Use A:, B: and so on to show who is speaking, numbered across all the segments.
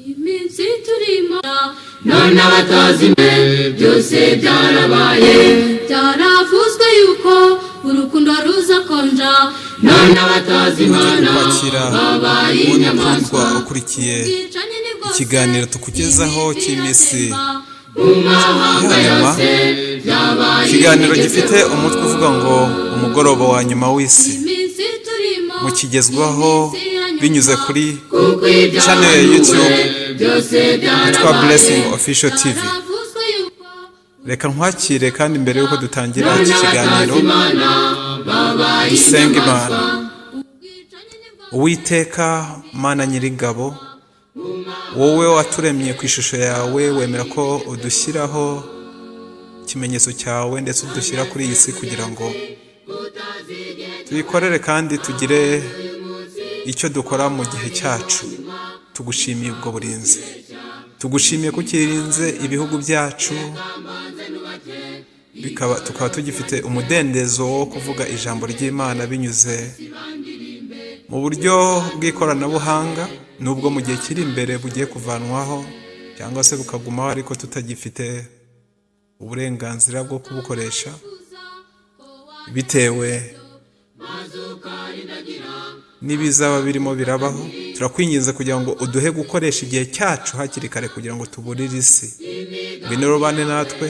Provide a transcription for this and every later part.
A: Iminsi turimo
B: None abatazi byose byarabaye.
A: Byaravuzwe yuko urukundo ruzakonja.
B: None abatazi
C: Nongeye
B: Imana
C: kukwakira
B: babaye
C: wowe
B: inyamaswa.
C: mukundwa ukurikiye
A: Ubwicanyi ni bwose,
C: ikiganiro tukugezaho cy'iminsi
A: iratemba.
B: Mu mahanga
C: ya nyuma.
B: yose byabaye
C: Ikiganiro gifite umutwe uvuga ngo "Umugoroba wa nyuma w'isi",
A: Iminsi turimo
C: mukigezwaho
A: iminsi ya nyuma.
C: binyuze kuri
B: kuko
C: channel ya YouTube
B: ibyahanuwe byose
C: yitwa
B: byarabaye.
C: Blessing Official TV.
A: Byaravuzwe yuko
C: Reka nkwakire, kandi mbere y'uko dutangira
B: None
C: iki kiganiro
B: abatazi Imana babaye
C: dusenge
B: inyamaswa.
C: Imana.
A: Ubwicanyi ni bwose.
C: Uwiteka Mana Nyiringabo, wowe waturemye ku ishusho yawe, wemera ko udushyiraho ikimenyetso cyawe, ndetse udushyira kuri iyi si kugira ngo tuyikorere kandi tugire icyo dukora mu gihe cyacu, tugushimiye ubwo burinzi. Tugushimiye ko ukirinze ibihugu byacu, tukaba tugifite umudendezo wo kuvuga ijambo ry'Imana binyuze mu buryo bw'ikoranabuhanga, nubwo mu gihe kiri imbere bugiye kuvanwaho cyangwa se bukagumaho ariko tutagifite uburenganzira bwo kubukoresha bitewe n'ibizaba birimo birabaho. Turakwinginze kugira ngo uduhe gukoresha igihe cyacu hakiri kare kugira ngo tuburire isi. Ngwino rubane natwe,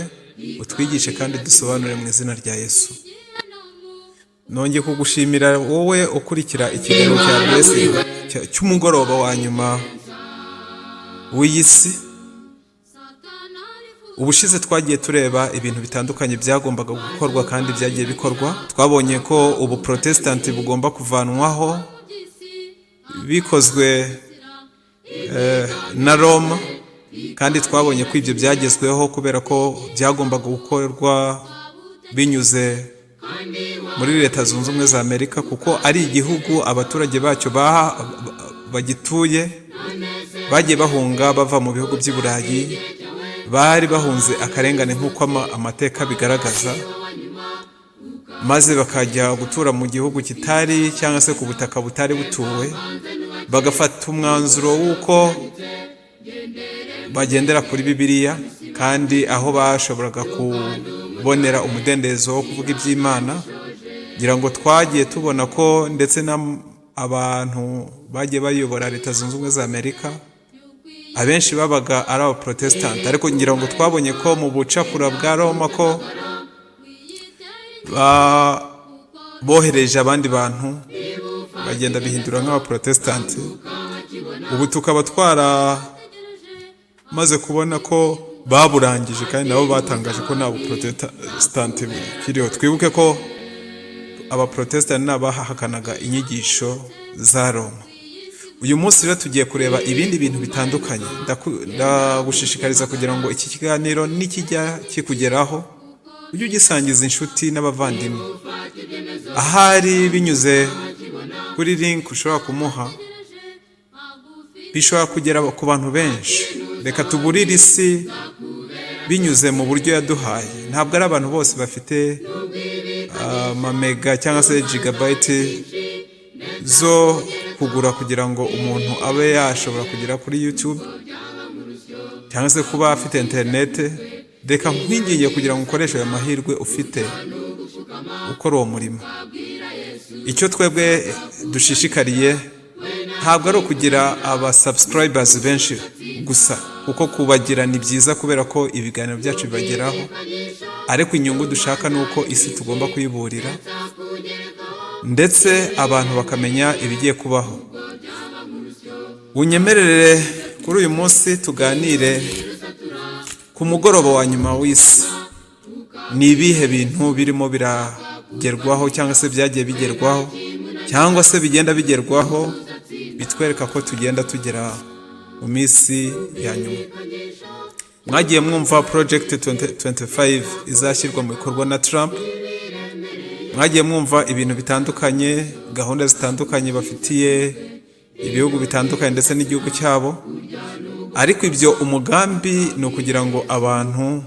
C: utwigishe kandi dusobanure, mu izina rya Yesu. Nongeye kugushimira wowe ukurikira ikiganiro cya Blessing cy'umugoroba wa nyuma w'iyi si. Ubushize twagiye tureba ibintu bitandukanye byagombaga gukorwa kandi byagiye bikorwa. Twabonye ko ubu Protesitanti bugomba kuvanwaho bikozwe na Roma, kandi twabonye ko ibyo byagezweho kubera ko byagombaga gukorwa binyuze muri Leta Zunze Ubumwe za Amerika, kuko ari igihugu abaturage bacyo bagituye bagiye bahunga bava mu bihugu by'i Burayi, bari bahunze akarengane nk'uko amateka bigaragaza, maze bakajya gutura mu gihugu kitari cyangwa se ku butaka butari butuwe, bagafata umwanzuro w'uko bagendera kuri Bibiliya, kandi aho bashoboraga kubonera umudendezo wo kuvuga iby'Imana. Ngira ngo twagiye tubona ko ndetse n'abantu bagiye bayobora Leta Zunze Ubumwe za Amerika abenshi babaga ari abaprotesitanti. Ariko ngira ngo twabonye ko mu bucakura bwa Roma ko bohereje abandi bantu bagenda bihindura nk'abaprotesitanti. Ubu tukaba twaramaze kubona ko baburangije, kandi nabo batangaje ko nta buprotesitanti bukiriho. Twibuke ko abaprotesitanti ni abahakanaga inyigisho za Roma. Uyu munsi rero tugiye kureba ibindi bintu bitandukanye. Ndagushishikariza kugira ngo iki kiganiro nikijya kikugeraho ujye ugisangiza inshuti n'abavandimwe, ahari binyuze kuri link ushobora kumuha, bishobora kugera ku bantu benshi. Reka tuburire isi binyuze mu buryo yaduhaye. Ntabwo ari abantu bose bafite amamega cyangwa se gigabyte zo kugura kugira ngo umuntu abe yashobora kugera kuri YouTube cyangwa se kuba afite interinete. Reka nkwinginge kugira ngo ukoreshe ayo mahirwe ufite ukora uwo murimo. Icyo twebwe dushishikariye ntabwo ari ukugira aba subscribers benshi gusa, kuko kubagira ni byiza kubera ko ibiganiro byacu bibageraho, ariko inyungu dushaka ni uko isi tugomba kuyiburira, ndetse abantu bakamenya ibigiye kubaho. Unyemerere kuri uyu munsi tuganire ku mugoroba wa nyuma w'isi. Ni ibihe bintu birimo biragerwaho cyangwa se byagiye bigerwaho cyangwa se bigenda bigerwaho bitwereka ko tugenda tugera mu minsi ya nyuma? Mwagiye mwumva Project 2025 izashyirwa mu bikorwa na Trump. Mwagiye mwumva ibintu bitandukanye, gahunda zitandukanye bafitiye ibihugu bitandukanye ndetse n'igihugu cyabo. Ariko ibyo umugambi ni ukugira ngo abantu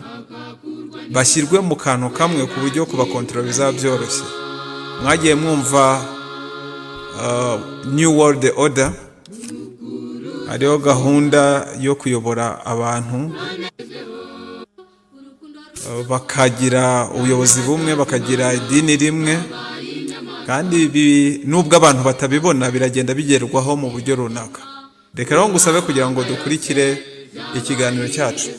C: bashyirwe mu kantu kamwe ku buryo kubakontorora bizaba byoroshye. Mwagiye mwumva New World Order. Hariho gahunda yo kuyobora abantu bakagira ubuyobozi bumwe, bakagira idini rimwe, kandi ibi nubwo abantu batabibona biragenda bigerwaho mu buryo runaka. Reka rero ngusabe kugira ngo dukurikire ikiganiro cyacu.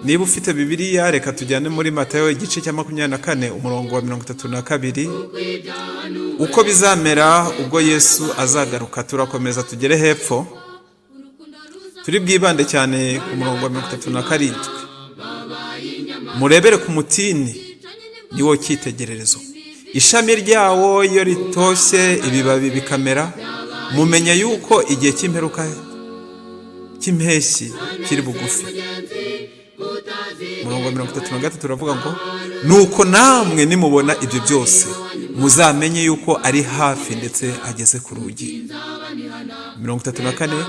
C: Niba ufite Bibiliya, reka tujyane muri Matayo igice cya 24, umurongo wa 32, uko bizamera ubwo Yesu azagaruka. Turakomeza tugere hepfo, turi bwibande cyane ku murongo wa 37. Murebere ku mutini, niwo cyitegererezo. Ishami ryawo iyo ritoshye, ibibabi bikamera, mumenya yuko igihe cy'imperuka cy'impeshyi kiri bugufi. Umurongo wa 33 uravuga ngo: "Nuko namwe nimubona ibyo byose, muzamenye yuko ari hafi, ndetse ageze ku rugi." 34: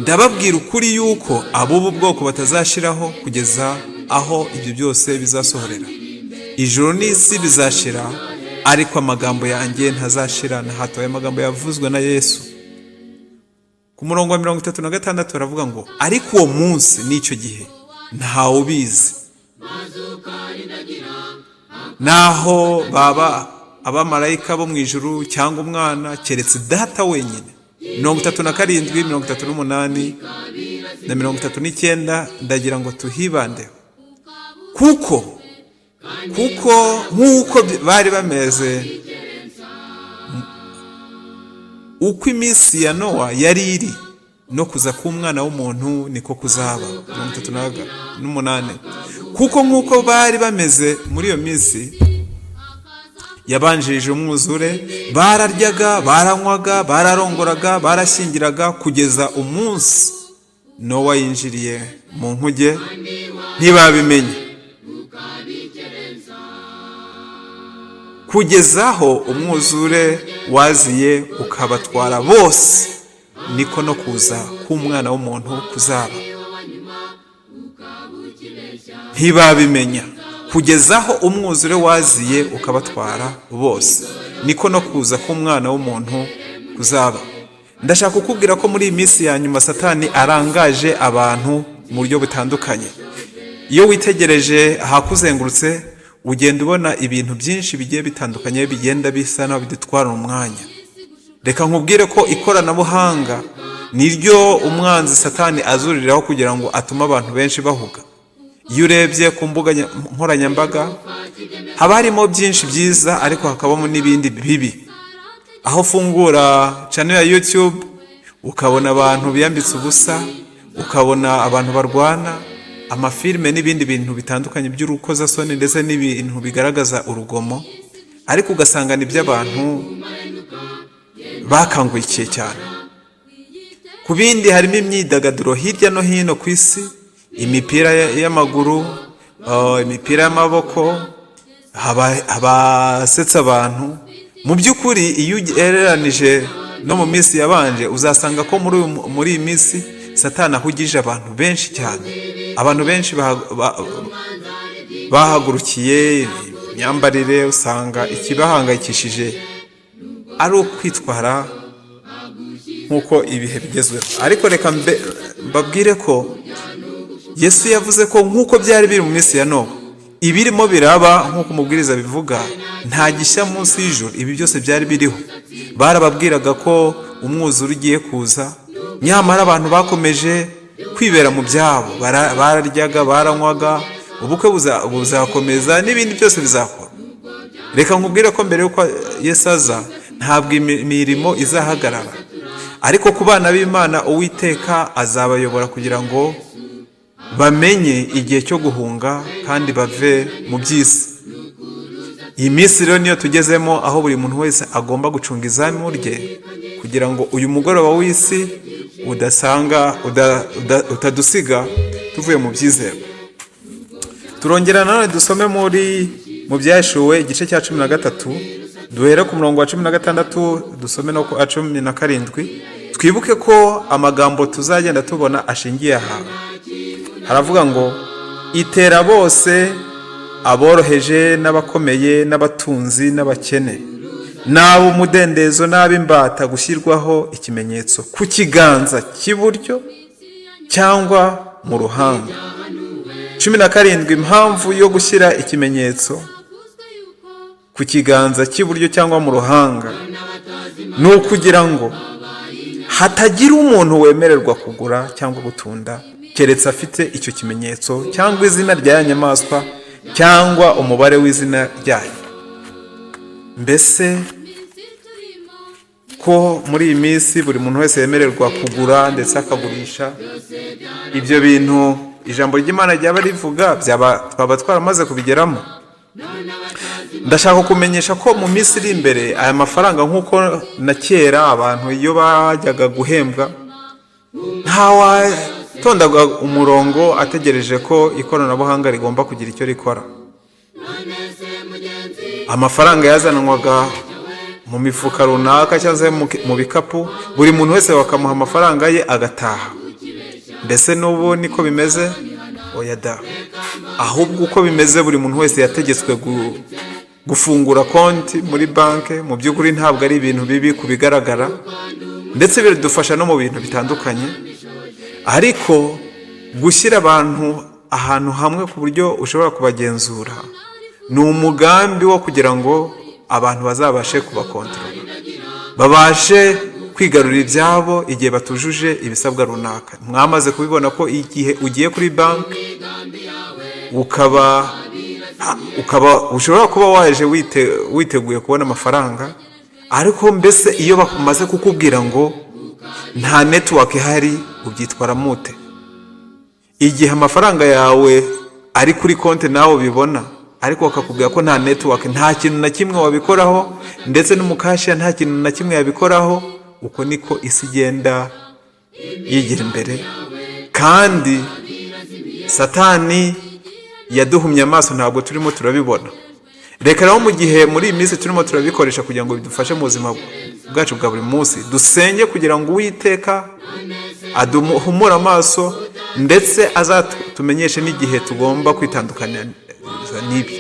C: "Ndababwira ukuri yuko ab'ubu bwoko batazashiraho kugeza aho ibyo byose bizasohorera. Ijuru n'isi bizashira, ariko amagambo yanjye ntazashira na hato." Aya magambo yavuzwe na Yesu. Ku murongo wa 36 baravuga ngo: "Ariko uwo munsi n'icyo gihe ntawe ubizi, naho baba abamarayika bo mu ijuru cyangwa umwana, keretse Data wenyine." 37, 38 na 39, ndagira ngo tuhibandeho, kuko nk'uko bari bameze uko iminsi ya Nowa yari iri, no kuza k'Umwana w'umuntu niko kuzaba. 38: "Kuko nk'uko bari bameze muri iyo minsi yabanjirije umwuzure, bararyaga, baranywaga, bararongoraga, barashyingiraga, kugeza umunsi Nowa yinjiriye mu nkuge, ntibabimenye kugeza aho umwuzure waziye ukabatwara bose, niko no kuza k'Umwana w'umuntu kuzaba." Ntibabimenya kugeza aho umwuzure waziye ukabatwara bose, niko no kuza k'Umwana w'umuntu kuzaba. Ndashaka kukubwira ko muri iyi minsi ya nyuma Satani arangaje abantu mu buryo butandukanye. Iyo witegereje ahakuzengurutse, ugenda ubona ibintu byinshi bigiye bitandukanye bigenda bisa naho bidutwara umwanya. Reka nkubwire ko ikoranabuhanga niryo umwanzi Satani azuriraho kugira ngo atume abantu benshi bahuga. Iyo urebye ku mbuga nkoranyambaga, haba harimo byinshi byiza, ariko hakabamo n'ibindi bibi. Aho ufungura channel ya YouTube ukabona abantu biyambitse ubusa, ukabona abantu barwana, amafilime n'ibindi bintu bitandukanye by'urukozasoni, ndetse n'ibintu bigaragaza urugomo, ariko ugasanga ni iby'abantu bakangukiye cyane. Ku bindi harimo imyidagaduro hirya no hino ku isi, imipira y'amaguru, imipira y'amaboko, abasetsa abantu. Mu by'ukuri, iyo ugereranije no mu minsi yabanje, uzasanga ko muri iyi minsi Satani ahugije abantu benshi cyane. Abantu benshi bahagurukiye imyambarire, usanga ikibahangayikishije ari ukwitwara nk'uko ibihe bigezweho. Ariko reka mbabwire ko Yesu yavuze ko nk'uko byari biri mu minsi ya Nowa, ibirimo biraba nk'uko umubwiriza bivuga, nta gishya munsi y'ijuru. Ibi byose byari biriho, barababwiraga ko umwuzure ugiye kuza, nyamara abantu bakomeje kwibera mu byabo. Bararyaga, baranywaga, ubukwe buzakomeza n'ibindi byose bizakora. Reka nkubwire ko mbere y'uko Yesu aza, ntabwo imirimo izahagarara, ariko ku bana b'Imana, Uwiteka azabayobora kugira ngo bamenye igihe cyo guhunga kandi bave mu by'isi. Iyi minsi rero niyo tugezemo, aho buri muntu wese agomba gucunga izamu rye kugira ngo uyu mugoroba w'isi udasanga utadusiga tuvuye mu byizerwa. Turongera nanone dusome mu Byahishuwe igice cya 13, duhere ku murongo wa 16, dusome no ku wa 17. Twibuke ko amagambo tuzagenda tubona ashingiye aha. Haravuga ngo: "Itera bose, aboroheje n'abakomeye, n'abatunzi n'abakene, N'ab'umudendezo n'ab'imbata gushyirwaho ikimenyetso ku kiganza cy'iburyo cyangwa mu ruhanga. 17, impamvu yo gushyira ikimenyetso ku kiganza cy'iburyo cyangwa mu ruhanga ni ukugira ngo hatagira umuntu wemererwa kugura cyangwa gutunda keretse afite icyo kimenyetso cyangwa izina rya ya nyamaswa cyangwa umubare w'izina ryayo. Mbese ko muri iyi minsi buri muntu wese yemererwa kugura ndetse akagurisha, ibyo bintu ijambo ry'Imana ryaba rivuga byaba twaba twaramaze kubigeramo? Ndashaka kumenyesha ko mu minsi iri imbere aya mafaranga, nk'uko na kera abantu iyo bajyaga guhembwa ntawatondaga umurongo ategereje ko ikoranabuhanga rigomba kugira icyo rikora, amafaranga yazanwaga mu mifuka runaka cyangwa se mu bikapu, buri muntu wese bakamuha amafaranga ye agataha. Mbese n'ubu niko bimeze? Oya da! Ahubwo uko bimeze, buri muntu wese yategetswe gufungura konti muri banki. Mu by'ukuri ntabwo ari ibintu bibi ku bigaragara, ndetse biradufasha no mu bintu bitandukanye, ariko gushyira abantu ahantu hamwe ku buryo ushobora kubagenzura ni umugambi wo kugira ngo abantu bazabashe kubakontorora, babashe kwigarurira ibyabo igihe batujuje ibisabwa runaka. Mwamaze kubibona ko igihe ugiye kuri banki ukaba ushobora kuba waje witeguye kubona amafaranga, ariko mbese iyo bamaze kukubwira ngo nta network ihari, ubyitwaramo ute? Igihe amafaranga yawe ari kuri konti nawe ubibona, ariko bakakubwira ko nta network, nta kintu na kimwe wabikoraho, ndetse n'umukashiya nta kintu na kimwe yabikoraho. Uko niko isi igenda yigira imbere, kandi Satani yaduhumye amaso, ntabwo turimo turabibona. Reka rero mu gihe muri iyi minsi turimo turabikoresha kugira ngo bidufashe mu buzima bwacu bwa buri munsi, dusenge kugira ngo Uwiteka aduhumure amaso, ndetse azatumenyeshe n'igihe tugomba kwitandukanya n'ibyo.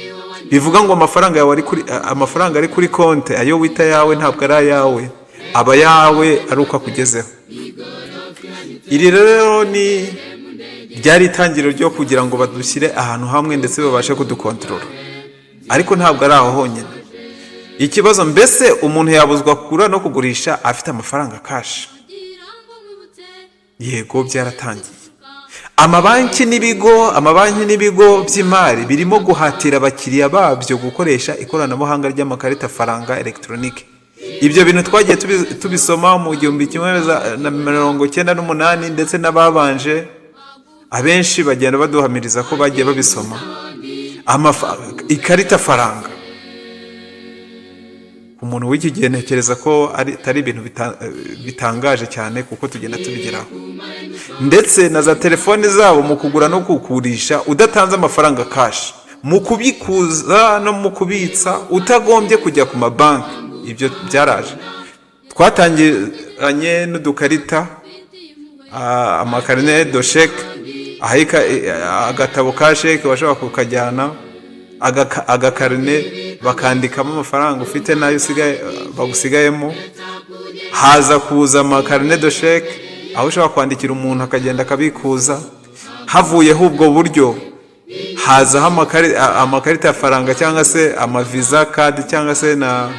C: Bivuga ngo amafaranga yawe ari kuri, amafaranga ari kuri konti, ayo wita yawe ntabwo ari ayawe, aba ayawe ari uko akugezeho. Iri rero ni ryari itangiriro ryo kugira ngo badushyire ahantu hamwe ndetse babashe kudukontorora, ariko ntabwo ari aho honyine ikibazo. Mbese umuntu yabuzwa kugura no kugurisha afite amafaranga cash? Yego, byaratangiye. Amabanki n'ibigo by'imari birimo guhatira abakiriya babyo gukoresha ikoranabuhanga ry'amakarita faranga elegitoronike. Ibyo bintu twagiye tubisoma mu 1998, ndetse n'ababanje abenshi bagenda baduhamiriza ko bagiye babisoma. Ikarita faranga umuntu w'iki gihe, ntekereza ko atari ibintu bitangaje cyane kuko tugenda tubigeraho, ndetse na za telefoni zabo mu kugura no kugurisha udatanze amafaranga cash, mu kubikuza no mu kubitsa utagombye kujya ku mabanki. Ibyo byaraje. Twatangiranye n'udukarita, amakarine de chèque, agatabo ka sheke washobora kukajyana, agakarine bakandikamo amafaranga ufite n'ayo bagusigayemo. Haza kuza amakarine de chèque aho ushobora kwandikira umuntu akagenda akabikuza. Havuyeho ubwo buryo, hazaho amakarita ya faranga cyangwa se ama Visa card cyangwa se na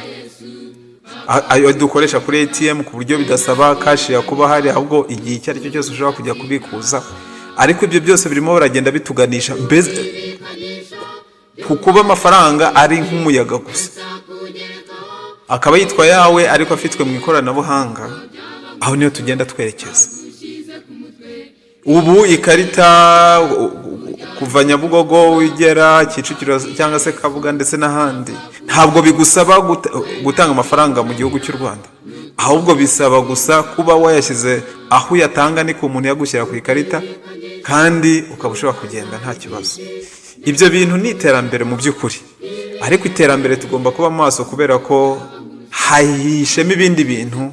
C: ayo dukoresha kuri ATM, ku buryo bidasaba cash ya kuba hari, ahubwo igihe icyo ari cyo cyose ushobora kujya kubikuza. Ariko ibyo byose birimo biragenda bituganisha mbese ku kuba amafaranga ari nk'umuyaga gusa, akaba yitwa yawe ariko afitwe mu ikoranabuhanga. Aho niyo tugenda twerekeza. Ubu ikarita kuva Nyabugogo ugera Kicukiro cyangwa se Kabuga ndetse n'ahandi, ntabwo bigusaba gutanga amafaranga mu gihugu cy'u Rwanda, ahubwo bisaba gusa kuba wayashyize aho uyatanga, ni ku muntu yagushyira ku ikarita, kandi ukaba ushobora kugenda nta kibazo. Ibyo bintu ni iterambere mu by'ukuri, ariko iterambere tugomba kuba maso kubera ko hahishemo ibindi bintu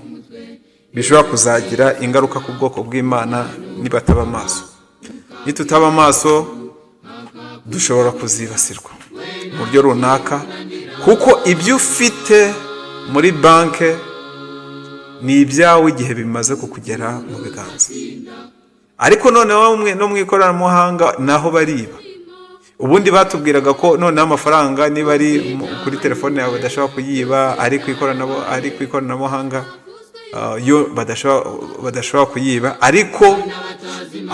C: bishobora kuzagira ingaruka ku bwoko bw'Imana nibataba maso. Nitutaba amaso, dushobora kuzibasirwa mu buryo runaka, kuko ibyo ufite Muri banki ni ibyawe igihe bimaze kukugera mu biganza. Ariko noneho no mu ikoranabuhanga naho bariba. Ubundi batubwiraga ko noneho amafaranga niba ari kuri telefone yawe badashobora kuyiba, ari ku ikoranabuhanga yo badashobora kuyiba, ariko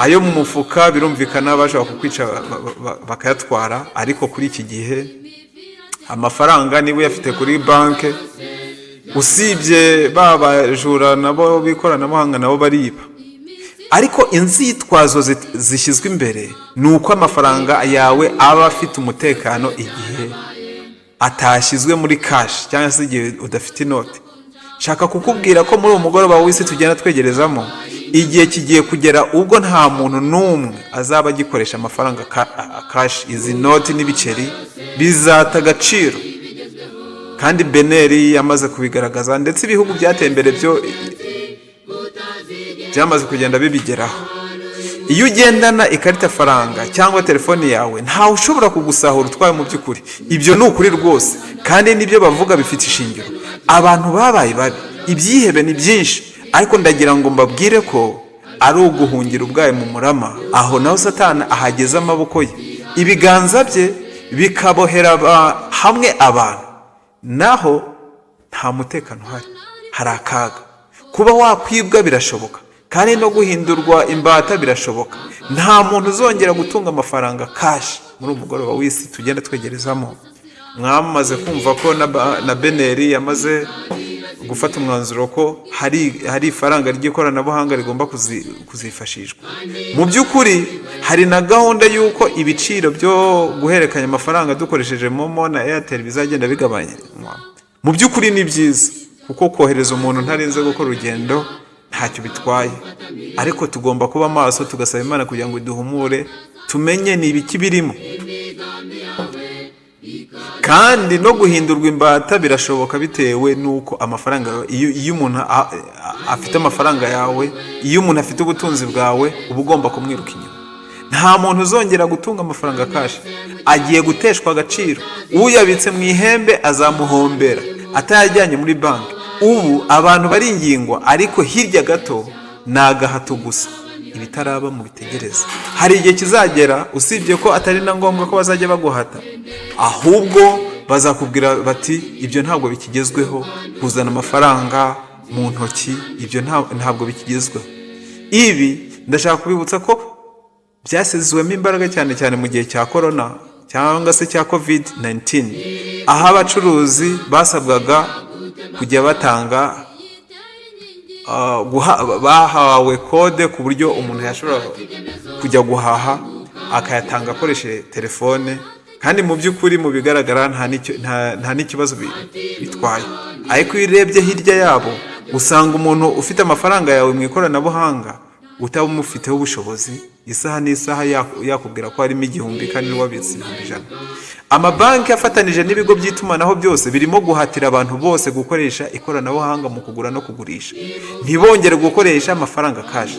C: ayo mu mufuka birumvikana bashobora kukwica bakayatwara. Ariko kuri iki gihe amafaranga niba uyafite kuri banki, usibye ba bajura nabo b'ikoranabuhanga nabo bariba. Ariko inzitwazo zishyizwe imbere ni uko amafaranga yawe aba afite umutekano igihe atashyizwe muri cash, cyangwa se igihe udafite inoti. Nshaka kukubwira ko muri uwo mugoroba w'isi tugenda twegerezamo, igihe kigiye kugera ubwo nta muntu n'umwe azaba agikoresha amafaranga cash. Izi noti n'ibiceri bizata agaciro, kandi BNR yamaze kubigaragaza, ndetse ibihugu byateye imbere byo byamaze kugenda bibigeraho. Iyo ugendana ikarita faranga cyangwa telefoni yawe, ntawe ushobora kugusahura utwaye. Mu by'ukuri ibyo ni ukuri rwose, kandi n'ibyo bavuga bifite ishingiro. Abantu babaye babi, ibyihebe ni byinshi, ariko ndagira ngo mbabwire ko ari uguhungira ubwayo mu murama. Aho naho Satani ahageze amaboko ye, ibiganza bye bikabohera hamwe abantu, naho nta mutekano uhari, hari akaga. Kuba wakwibwa birashoboka, kandi no guhindurwa imbata birashoboka. Nta muntu uzongera gutunga amafaranga cash muri uyu mugoroba w'isi tugenda twegerezamo. Mwamaze kumva ko na BNR yamaze gufata umwanzuro ko hari ifaranga ry'ikoranabuhanga rigomba kuzifashishwa. Mu by'ukuri hari na gahunda y'uko ibiciro byo guhererekanya amafaranga dukoresheje MoMo na Airtel bizagenda bigabanywa. Mu by'ukuri ni byiza, kuko kohereza umuntu ntarinze gukora urugendo ntacyo bitwaye, ariko tugomba kuba maso, tugasaba Imana kugira ngo iduhumure tumenye ni ibiki birimo. Kandi no guhindurwa imbata birashoboka bitewe n'uko amafaranga yawe, iyo umuntu afite amafaranga yawe, iyo umuntu afite ubutunzi bwawe, uba ugomba kumwiruka inyuma. Nta muntu uzongera gutunga amafaranga cash, agiye guteshwa agaciro. Uyabitse mu ihembe azamuhombera atayajyanye muri banki. Ubu abantu baringingwa, ariko hirya gato ni agahato gusa. Ibitaraba mu bitegereza, hari igihe kizagera, usibye ko atari na ngombwa ko bazajya baguhata, ahubwo bazakubwira bati ibyo ntabwo bikigezweho, kuzana amafaranga mu ntoki ibyo ntabwo bikigezweho. Ibi ndashaka kubibutsa ko byasizwemo imbaraga cyane cyane mu gihe cya korona cyangwa se cya COVID 19, aho abacuruzi basabwaga kujya batanga bahawe kode ku buryo umuntu yashobora kujya guhaha akayatanga akoresheje telefone. Kandi mu by'ukuri mu bigaragara nta n'ikibazo bitwaye, ariko iyo urebye hirya yabo usanga umuntu ufite amafaranga yawe mu ikoranabuhanga utaba umufiteho ubushobozi, isaha n'isaha yakubwira ko harimo 1000 kandi wabitse 100,000. Amabanki afatanije n'ibigo by'itumanaho byose birimo guhatira abantu bose gukoresha ikoranabuhanga mu kugura no kugurisha, ntibongere gukoresha amafaranga cash.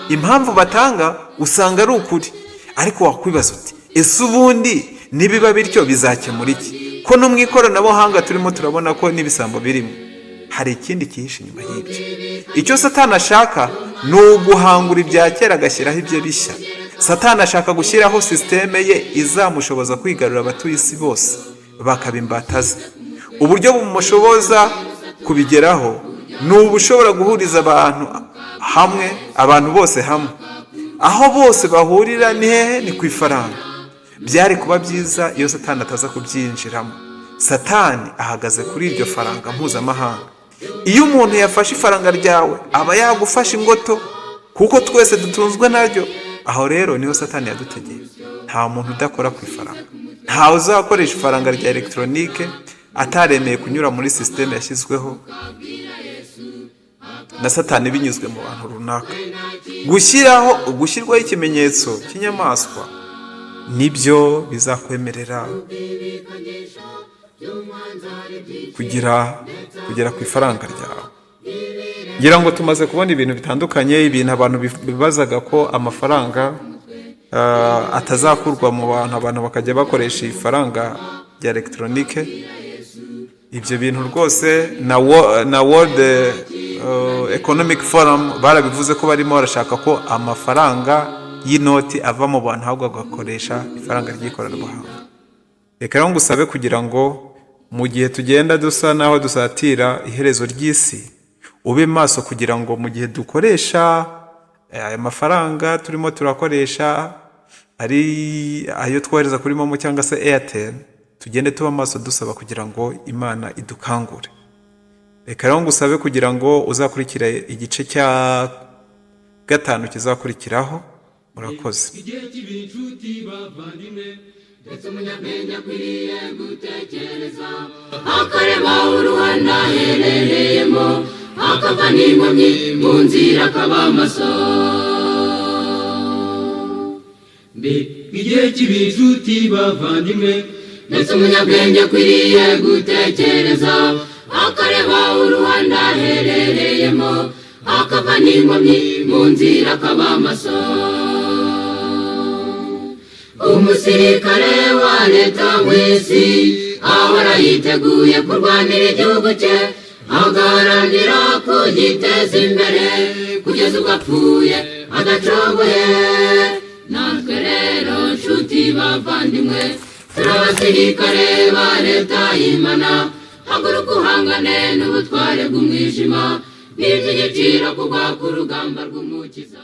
C: Impamvu batanga usanga ari ukuri, ariko wakwibaza uti ese ubundi nibiba bityo bizakemura iki, ko no mu ikoranabuhanga turimo turabona ko n'ibisambo birimo? Hari ikindi cyihishe inyuma y'ibyo. Icyo Satani ashaka ni uguhangura ibya kera agashyiraho ibyo bishya. Satani ashaka gushyiraho sisiteme ye izamushoboza kwigarurira abatuye isi bose bakaba imbata ze. Uburyo bumushoboza kubigeraho ni ubushobora guhuriza abantu hamwe, abantu bose hamwe. Aho bose bahurira ni hehe? Ni ku ifaranga. Byari kuba byiza iyo Satani ataza kubyinjiramo. Satani ahagaze kuri iryo faranga mpuzamahanga. Iyo umuntu yafashe ifaranga ryawe aba yagufashe ingoto, kuko twese dutunzwe naryo. Aho rero niho Satani yadutegeye. Nta muntu udakora ku ifaranga, ntawe uzakoresha ifaranga rya elegitoronike ataremeye kunyura muri sisiteme yashyizweho na Satani binyuzwe mu bantu runaka. Gushyirwaho ikimenyetso cy'inyamaswa nibyo bizakwemerera kugera ku ifaranga ryawe. Ngira ngo tumaze kubona ibintu bitandukanye, ibintu abantu bibazaga ko amafaranga atazakurwa mu bantu, abantu bakajya bakoresha ifaranga rya elegitoronike. Ibyo bintu rwose na World Economic Forum barabivuze ko barimo barashaka ko amafaranga y'inoti ava mu bantu, ahubwo agakoresha ifaranga ry'ikoranabuhanga. Reka rero ngusabe kugira ngo mu gihe tugenda dusa n'aho dusatira iherezo ry'isi, ube maso kugira ngo mu gihe dukoresha aya mafaranga turimo turakoresha, ari ayo twohereza kuri MoMo cyangwa se Airtel, tugende tuba maso dusaba kugira ngo Imana idukangure. Reka rero ngusabe kugira ngo uzakurikire igice cya gatanu kizakurikiraho. Murakoze.
B: Igihe cy'ibicuti bavandimwe, ndetse umunyabwenge akwiriye gutekereza, akareba uruhande aherereyemo, akava n'inkomyi mu nzira, akaba amaso. Mbe igihe cy'ibicuti bavandimwe, ndetse umunyabwenge akwiriye gutekereza, akareba uruhande aherereyemo, akava n'inkomyi mu nzira, akaba amaso. Umusirikare wa leta mu isi ahora yiteguye kurwanira igihugu cye, agaharanira kugiteza imbere kugeza ubwo apfuye adacogoye. Natwe rero nshuti bavandimwe, turi abasirikare ba leta y'Imana. Haguruka uhangane n'ubutware bw'umwijima. Ni iby'igiciro kugwa ku rugamba rw'Umukiza.